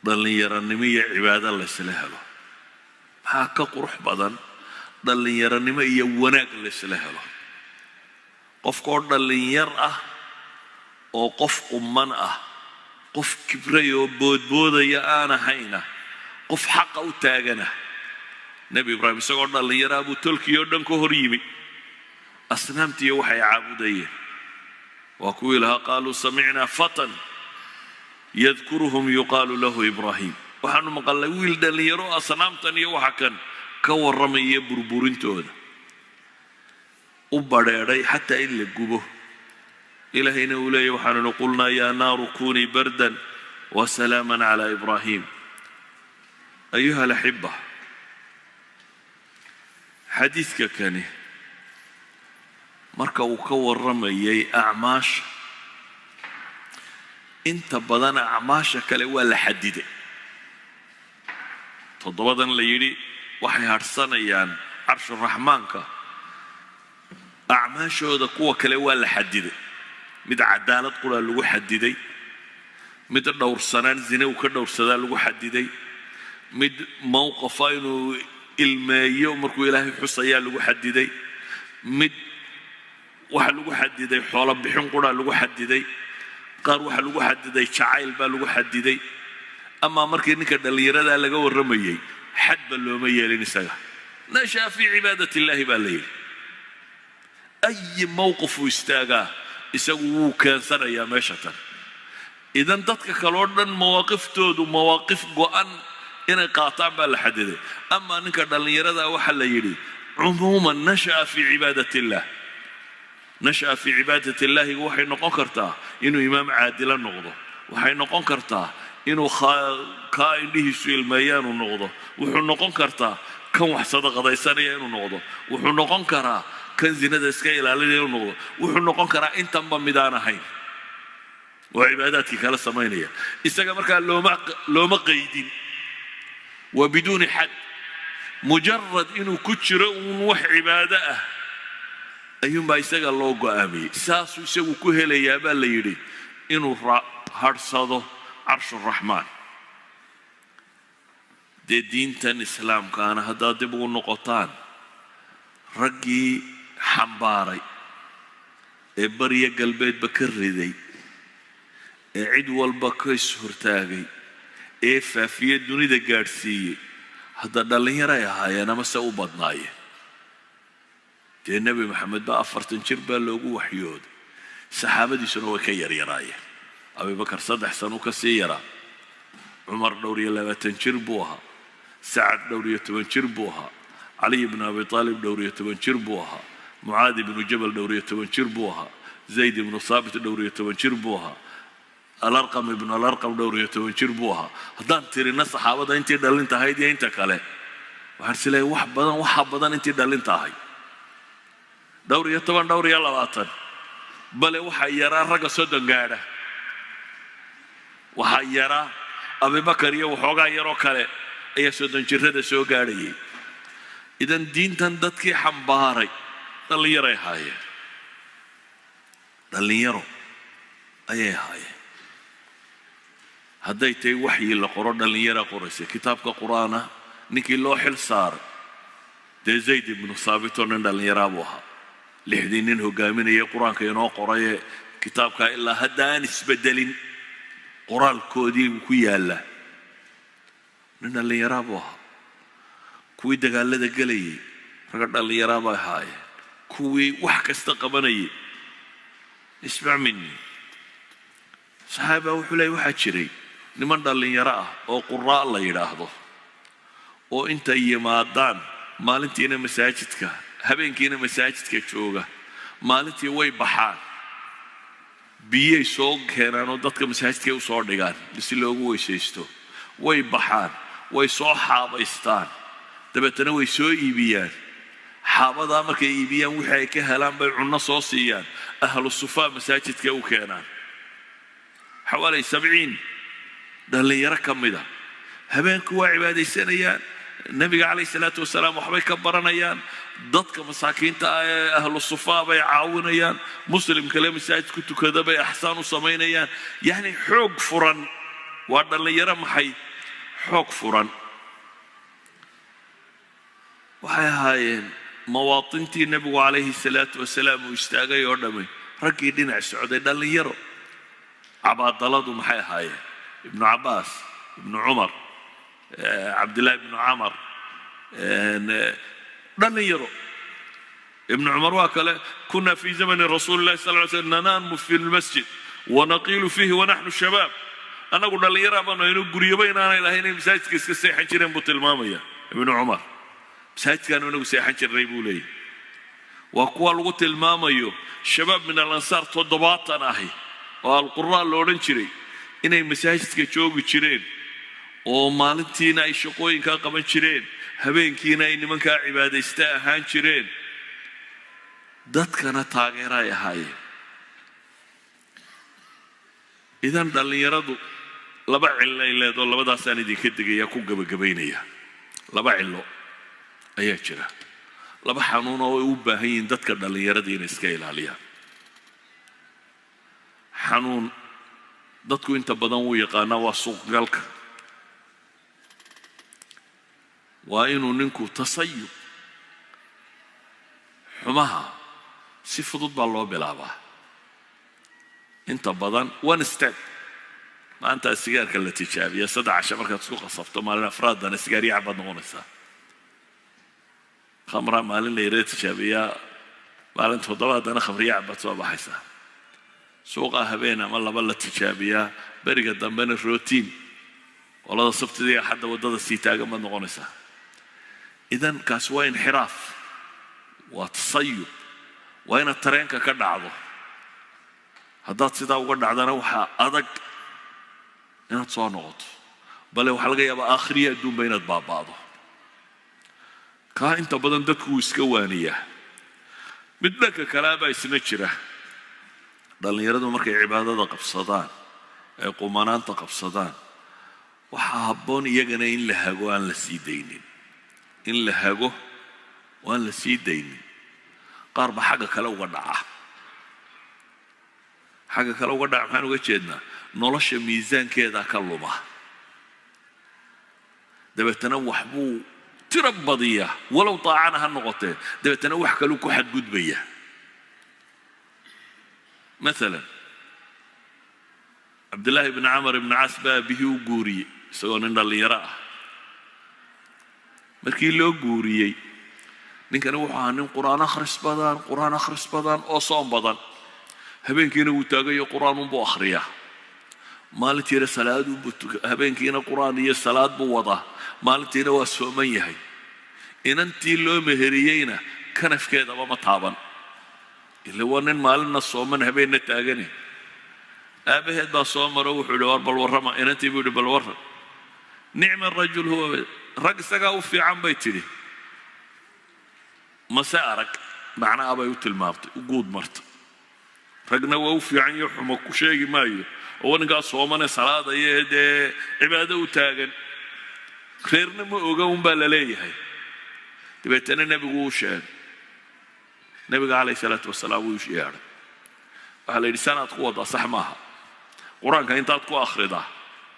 dhallinyaranimo iyo cibaado laysla helo? Maxaa ka qurux badan dhallinyaranimo iyo wanaag laysla helo? Qofkoo dhallinyar ah oo qof qumman ah, qof kibray oo boodboodaya aan ahayna, qof xaqa u taagana. Nebi Ibraahim isagoo dhallinyaraa buu tolkii oo dhan ka hor yimi, asnaamtiiyo waxay caabudayeen. Waa kuwii lahaa: "Qaaluu samicnaa fatan yadkuruhum yuqaalu lahu Ibraahim." Waxaanu maqalnay wiil dhallinyaro asnaamtan iyo waxa kan ka warramaya, burburintooda u badrheedhay, xataa in la gubo. Ilaahayna uu leeyahy waxaanunu qulnaa: "Yaa naaru kunii bardan wasalaaman calaa Ibraahim." Ayuha alaxiba, xadiidka kani marka uu ka warramayay acmaasha, inta badan acmaasha kale waa la xadiday. Toddobadan la yidhi waxay hadhsanayaan carshuraxmaanka, acmaashooda kuwa kale waa la xadiday. Mid cadaalad quraa lagu xadiday, mid dhowrsanaan zine uu ka dhowrsadaa lagu xadiday, mid mowqafa inuu ilmeeyo markuu Ilaahay xusayaa lagu xadiday, mid waxaa lagu xadiday xoolo bixin quraa lagu xadiday, qaar waxaa lagu xadiday jacayl baa lagu xadiday. Amaa markii ninka dhallinyaradaa laga warramayey, xadba looma yeelin isaga. "Nashaa fii cibaadat illaahi" baa la yidhi. Ayi mowqif uu istaagaa Isagu wuu keensanayaa meesha tan. Idan dadka kaloo dhan mawaaqiftoodu mawaaqif go'an inay qaataan baa la xadiday. Amaa ninka dhallinyarada waxaa la yidhi cumuuman nasha'a fii cibaadat illah. Nasha'a fii cibaadat illaahi waxay noqon kartaa inuu imaam caadila noqdo, waxay noqon kartaa inuu kaa indhihiisu ilmeeyaanuu noqdo, wuxuu noqon kartaa kan wax sadaqadaysanaya inuu noqdo, wuxuu noqon karaa kan zinada iska ilaalinaya inuu noqdo, wuxuu noqon karaa intanba midaan ahayn oo cibaadaadkii kala samaynaya. Isaga markaa looma qaydin, waa biduuni xad, mujarad inuu ku jiro uun wax cibaado ah ayuunbaa isaga loo go'aamiyey. Saasuu isagu ku helayaa baa la yidhi inuu hadhsado carshuraxmaan. Dee diintan islaamkaana haddaad dib ugu noqotaan, raggii xambaaray ee bariya galbeedba ka riday, ee cid walba ka is-hortaagay, ee faafiye dunida gaadhsiiyey, hadda dhallinyaray ahaayeen amase u badnaayeen. Dee Nebi Maxamed baa 40 jir baa loogu waxyooday, saxaabadiisuna way ka yaryaraayeen. Abibakar 3 sanu ka sii yaraa, Cumar dhowr iyo 20 jir buu ahaa, Sacad dhowr iyo 10 jir buu ahaa, Caliy ibnu Abi Aalib dhowr iyo 10 jir buu ahaa, Mucaad ibnu Jabal dhowr iyo 10 jir buu ahaa, Zayd ibnu Saabit dhowr iyo 10 jir buu ahaa, Alarqam ibnu Alarqam dhowr iyo 10 jir buu ahaa. Haddaan tirina saxaabada intii dhalinta ahayd iyo inta kale, waxaan is leeyahay wax badan, waxaa badan intii dhalinta ahayd, dhowr iyo 10, dhowr iyo 20, bale waxaa yaraa ragga 30 gaadha. Waxaa yaraa Abibakar iyo waxoogaa yaroo kale ayaa 30 jirada soo gaadhayay. Idan diintan dadkii xambaaray dhallinyaray ahaayeen, dhallinyaro ayay ahaayeen. Hadday tahay waxyi la qoro, dhallinyaraa qoraysay. Kitaabka Qur-aana ninkii loo xil saaray dee Zayd ibnu Saabit oo nin dhallinyaraa buu ahaa, 6dii nin hogaaminayay Qur-aanka inoo qorayee kitaabkaa ilaa hadda aan isbedelin qoraalkoodii buu ku yaallaa, nin dhallinyaraa buu ahaa. Kuwii dagaalada gelayay ragga dhallinyaraa bay ahaayeen, kuwii wax kasta qabanayay. Ismac mini, saxaabaa wuxuu leeyay waxaa jiray niman dhallinyaro ah oo quraa la yidhaahdo, oo intay yimaadaan maalintiina masaajidka, habeenkiina masaajidka jooga, maalintii way baxaan, biyay soo keenaan oo dadka masaajidkay u soo dhigaan si loogu weysaysto, way baxaan, way soo xaabaystaan, dabeetana way soo iibiyaan. Xaabadaa markay iibiyaan wixii ay ka helaan bay cunno soo siiyaan ahlu sufaa, masaajidka u keenaan. Xawaalay 70 dhallinyaro ka mida habeenku waa cibaadaysanayaan, Nebiga calayh salaatu wasalaam waxbay ka baranayaan, dadka masaakiinta ah ee ahlu sufaa bay caawinayaan, muslim kale masaajid ku tukada bay axsaan u samaynayaan. Yacni xoog furan waa dhallinyaro, maxay xoog furan waxay ahaayeen. Mawaatintii Nebigu calayhi salaatu wasalaam uu istaagay oo dhammay raggii dhinac socday dhallinyaro. Cabaadaladu maxay ahaayeen? Ibnu Cabbaas, Ibnu Cumar, Cabdillahi ibnu Camar, dhallinyaro. Ibnu Cumar waa kale: "Kuna fi zamani rasuuli llahi sal ly slm nanaamu fi lmasjid wanaqiilu fiihi wanaxnu shabaab." Annagu dhallinyaraa baanu aynu, guryoba inaanay lahayn inay masaajidka iska seexan jireen buu tilmaamaya Ibnu Cumar. Masaajidkaanu inagu seexan jirnay buu leeyahy. Waa kuwa lagu tilmaamayo shabaab min alansaar 70 ahi oo alquraa la odhan jiray inay masaajidka joogi jireen, oo maalintiina ay shaqooyinkaa qaban jireen, habeenkiina ay nimankaa cibaadaysta ahaan jireen, dadkana taageera ay ahaayeen. Idan dhallinyaradu laba cillo ay leedoo, labadaasaan idinka degaya ku gebagabaynaya. Laba cillo ayaa jira, laba xanuun oo ay u baahan yihiin dadka dhallinyaradii inay iska ilaaliyaan. Xanuun dadku inta badan wuu yaqaanaa, waa suuqgalka, waa inuu ninku tasayub xumaha si fudud baa loo bilaabaa inta badan, one step. Maanta sigaarka la tijaabiya, 3 casho markaad isku qasabto, maalin afraadana sigaaryac baad noqonaysaa. Khamra maalin la yara tijaabiyaa, maalin toddobaadana khamriyac baad soo baxaysaa. Suuqaa habeen ama laba la tijaabiyaa, beriga dambena routine, qolada Sabtidii, Axadda waddada sii taagan baad noqonaysaa. Idan kaasi waa inxiraaf, waa tasayub, waa inaad tareenka ka dhacdo. Haddaad sidaa uga dhacdana, waxaa adag inaad soo noqoto, bale waxaa laga yaabaa aakhiriya adduunba inaad baaba'do. Kaa inta badan dadku wuu iska waaniyaa. Mid dhanka kalea baa isna jira. Dhallinyaradu markay cibaadada qabsadaan, ay qumanaanta qabsadaan, waxaa habboon iyagana in la hago, aan la sii daynin, in la hago oo aan la sii daynin. Qaar ba xagga kale uga dhaca. Xagga kale uga dhaca maxaan uga jeednaa? Nolosha miisaankeeda ka luma, dabeetana waxbuu tiro badiya, walow daacana ha noqotee, dabeetana wax kaluu ku xadgudbaya. Maalan, Cabdillaahi ibni Camar ibni Caas baa aabihii u guuriyey isagoo nin dhallinyaro ah. Markii loo guuriyey, ninkani wuxuu ahaa nin Qur-aan akhris badan, Qur-aan akhris badan oo soom badan. Habeenkiina wuu taagayo, Qur-aanunbuu akhriyaa, maalintiina salaadunbuu tuka. Habeenkiina Qur-aan iyo salaad buu wadaa, maalintiina waa sooman yahay. Inantii loo meheriyeyna kanafkeedaba ma taaban, ila waa nin maalinna sooman, habeenna taagane. Aabbaheed baa soo maro, wuxuu yidhi: "War bal warrama." Inantii buu yidhi: "Bal warran." "Nicma rajul huwa, rag isagaa u fiican," bay tidhi. Mase arag macnaha bay u tilmaamtay, u guud martay. Ragna waa u fiican iyo xumo ku sheegi maayo, oo ninkaa soomane, salaadaya, dee cibaado u taagan, reerna ma oga unbaa la leeyahay. Dabeetana Nebigu uu sheegay. Nebiga calayh salaatu wasalaam wuu yeedhay. Waxaa la yidhi: "Sanaad ku waddaa sax maaha. Qur-aanka intaad ku akhridaa?"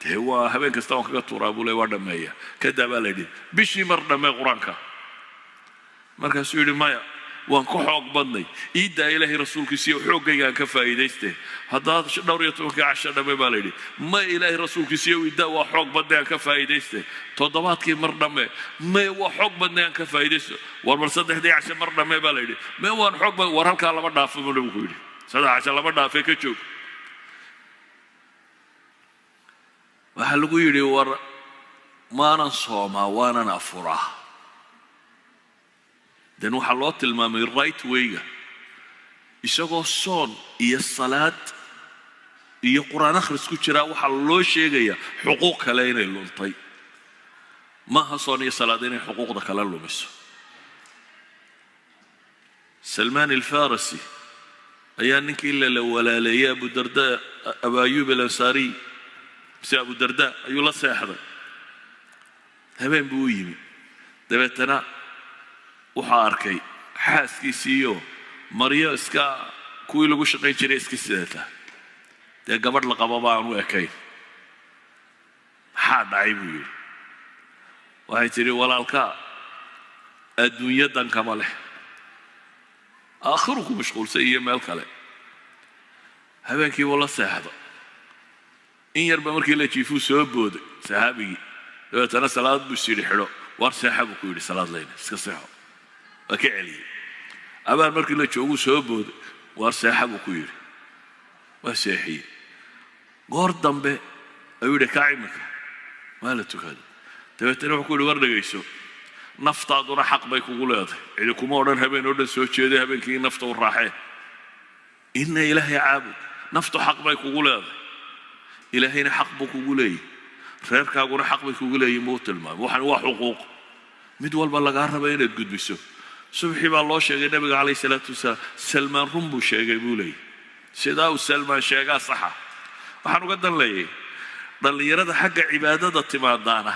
"Dee waa habeen kasta waan kaga tuuraa," buu le, "waa dhammeeya." "Kadaa," baa la yidhi, "bishii mar dhammee Qur-aanka." Markaasuu yidhi: "Maya, waan ka xoog badnay, iiddaa Ilaahay rasuulkiisiiyo xooggaygaan ka faa'iidayste." "Haddaad dhowr iyo tobankii casho dhamme," baa la yidhi. "Maya, Ilaahay rasuulkiisiiyo iiddaa, waa xoog badnay, aan ka faa'iidayste." "Toddobaadkii mar dhamme." "Maya, waa xoog badnay, aan ka faa'iidaysto." "War mar saddexdii casho mar dhamme," baa la yidhi. "Maya, waan xoog bad." "War halkaa lama dhaafo," buu Nabigu ku yidhi. "Saddex casho lama dhaafee, ka joog." Waxaa lagu yidhi: "War maanan soomaa, waanan afuraa." Den waxaa loo tilmaamay right wayga. Isagoo soon iyo salaad iyo Qur-aan akhris ku jiraa, waxaa loo sheegayaa xuquuq kale inay luntay. Maaha soon iyo salaad inay xuquuqda kale lumiso. Salmaan Alfarasi ayaa ninkii lala walaaleeyey, Abudarda, Abu Ayub Alansaariy mise Abudarda, ayuu la seexday. Habeen buu u yimi, dabeetana wuxuu arkay xaaskiisiiyo maryo iska kuwii lagu shaqayn jiray iska sidata, dee gabadh la qababa aan u ekayn. "Maxaa dhacay?" buu yidhi. Waxay tidhi: "Walaalka adduunyadan kama leh, aakhiru ku mashquulsan iyo meel kale." Habeenkii buu la seexday. In yarba markii la jiifuu soo booday saxaabigii, dabeetana salaad buu is yidhi xidho. "Waar seexa," buu ku yidhi, "salaad layna iska seexo." Waa ka celiyey. Abaan markii la jooguu soo booday. "Waar seexa," buu ku yidhi. Waa seexiyey. Goor dambe ayuu yidhi: "Kac iminka, waa la tukaday." Dabeetana wuxuu ku yidhi: "War dhegayso, naftaaduna xaq bay kugu leedahay. Cidi kuma odhan habeen oo dhan soo jeeday, habeenkii nafta u raaxee, ina Ilaahay caabud. Naftu xaq bay kugu leedahay, Ilaahayna xaq buu kugu leeyahy, reerkaaguna xaq bay kugu leeyihin," buu tilmaamay. Waxan waa xuquuq mid walba lagaa raba inaad gudbiso. Subxii baa loo sheegay Nabiga calayh salaatu wasalaam. "Salmaan run buu sheegay," buu leeyahy. Sidaa uu Salmaan sheegaa saxa. Waxaan uga dan leeyay, dhallinyarada xagga cibaadada timaadaana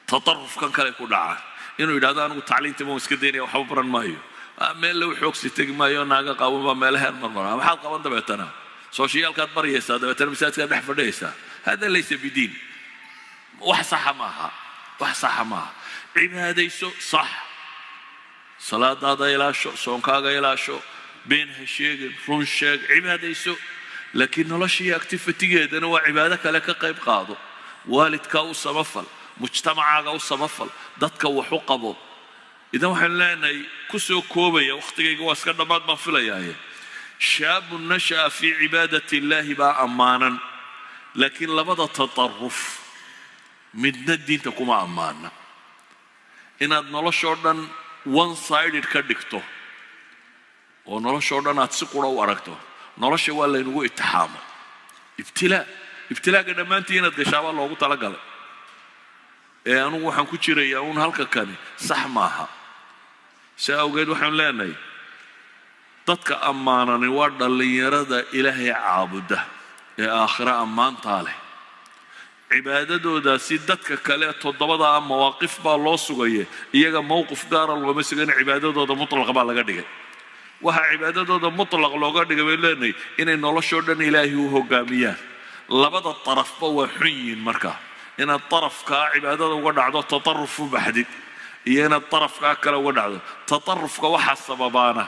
tatarufkan kale ku dhacaan, inuu yidhahdo: "Anigu tacliintii ma iska daynaya, waxba baran maayo, meel lagu xoogsi tegi maayo, naaga qaawan baa meelaheer marmara." Maxaad qaban? Dabeetana socialkaad baryaysaa, dabeetana masaajidkaad dhex fadhiyaysaa. Hada laysa bidiin, wax saxa maaha, wax saxa maaha. Cibaadayso, sax, salaadaada ilaasho, soonkaaga ilaasho, been ha sheegin, run sheeg, cibaadayso, laakiin nolosha iyo activitygeedana waa cibaado kale ka qayb qaado. Waalidkaa u samafal, mujtamacaaga u samafal, dadka wax u qabo. Idan waxaynu leenahay, ku soo koobaya, wakhtigayga waa iska dhammaad baan filayaaye. شاب نشأ في عبادة الله baa ammaanan. Laakiin labada tataruf midna diinta kuma ammaana. Inaad noloshoo dhan one sided ka dhigto oo noloshoo dhan aad si qura u aragto, nolosha waa laynagu itixaamay, ibtilaa. Ibtilaaga dhammaantii inaad gashaabaa loogu talagalay. Ee anugu waxaan ku jirayaa uun halka kani sax maaha. Si awgeed waxaan leenahay, dadka ammaanani waa dhallinyarada Ilaahay caabuda ee aakhiro ammaantaa leh. Cibaadadoodaasi dadka kale toddobadaa mawaaqif baa loo sugaya, iyaga mowqif gaara looma sugan. Cibaadadooda mutlaq baa laga dhigay. Waxaa cibaadadooda mutlaq looga dhigay, bay leenahay, inay noloshoo dhan Ilaahay u hogaamiyaan. Labada darafba waa xun yihiin. Markaa inaad darafkaa cibaadada uga dhacdo, tataruf u baxdid, iyo inaad darafkaa kale uga dhacdo tatarufka, waxaa sababaana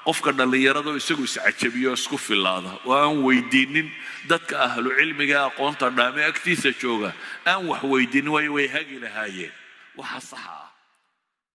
qofka dhallinyarada isagu iscajabiyo, isku filaada oo aan weydiinin dadka ahlu cilmiga, aqoonta dhaame agtiisa jooga aan wax weydiinin, waayo way hagi lahaayeen waxa saxa ah.